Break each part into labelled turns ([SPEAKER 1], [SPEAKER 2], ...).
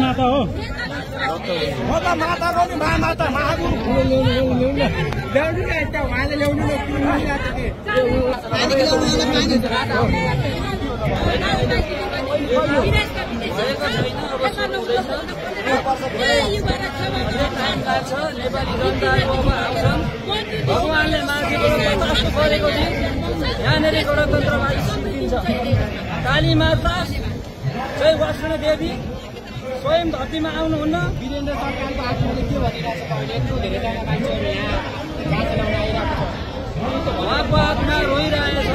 [SPEAKER 1] माता हो
[SPEAKER 2] माता को नि माता महागुरु ल्याउनु नि एउटा उहाँले ल्याउनु न
[SPEAKER 3] भगवानले मान्छेको गरेको दिन यहाँनिर गणतन्त्रवादी सकिन्छ। काली माता जय वैष्णो देवी स्वयं धरतीमा आउनुहुन्न।
[SPEAKER 2] वीरेन्द्र सरकारको आत्माले के भनिरहेछ भने यत्रो धेरैजना मान्छेहरू यहाँ गाडी चलाउन आइरहेको छ।
[SPEAKER 3] उहाँको आत्मा रोइरहेछ,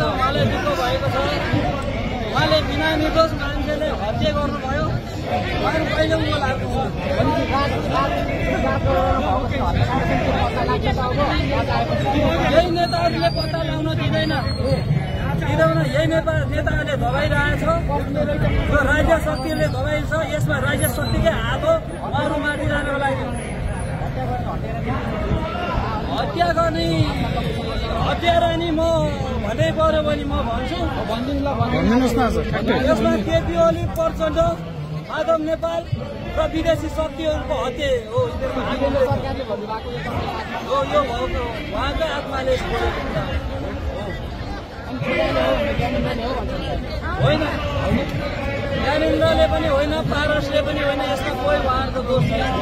[SPEAKER 3] उहाँलाई दुःख भएको छ। उहाँले बिना निर्दोष मान्छेले हत्या गर्नुभयो। उहाँहरू कहिले उनको लाग्छ। यही नेताहरूले पत्ता लगाउन दिँदैन। यही नेताहरूले दबाइरहेछ। यो राज्य शक्तिले दबाइन्छ। यसमा राज्य शक्तिकै हात हो उहाँहरू माथि जानको लागि। हत्या गर्ने हत्यारा नि म भन्नै पर्यो भने म भन्छु। यसमा केपी ओली, प्रचण्ड, माधव नेपाल र विदेशी शक्तिहरूको हत्या हो। यो उहाँकै आत्माले होइन, ज्ञानेन्द्रले पनि होइन, पारसले पनि होइन। यसमा कोही उहाँहरूको दोष छैन।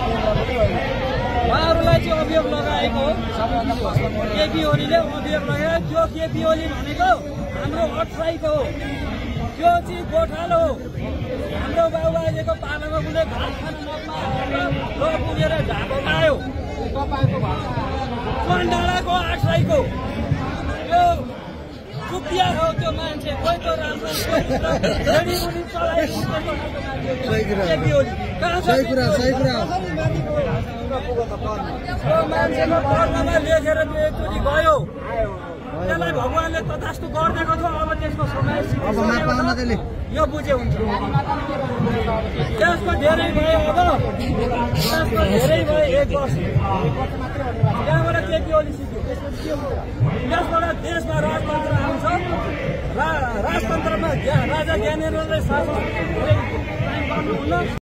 [SPEAKER 3] उहाँहरूलाई चाहिँ अभियोग लगाएको हो। केपी ओलीले अभियोग लगायो। त्यो केपी ओली भनेको हाम्रो अट्राईको हो। त्यो चाहिँ गोठालो हो। हाम्रो बाबुबाजेको पालामा कुनै भात खान नपाएर पुगेर ढाको लायो। कन्डालाको अट्राईको त्यो चुपिया हो। त्यो मान्छे कोही त राम्रो मान्छेको कर्ममा लेखेर एकचोटि गयो। त्यसलाई भगवानले तथास्तु गरिदिएको थियो। अब त्यसको समय यो बुझे हुन्छ। त्यसको धेरै भयो। अब त्यसको धेरै भयो। 1 वर्ष त्यहाँबाट केपी ओली सिक्यो। त्यसबाट देशमा राजतन्त्र आउँछ। राजतन्त्रमा राजा ज्ञानेन्द्रले शासन गर्नुहुन्न।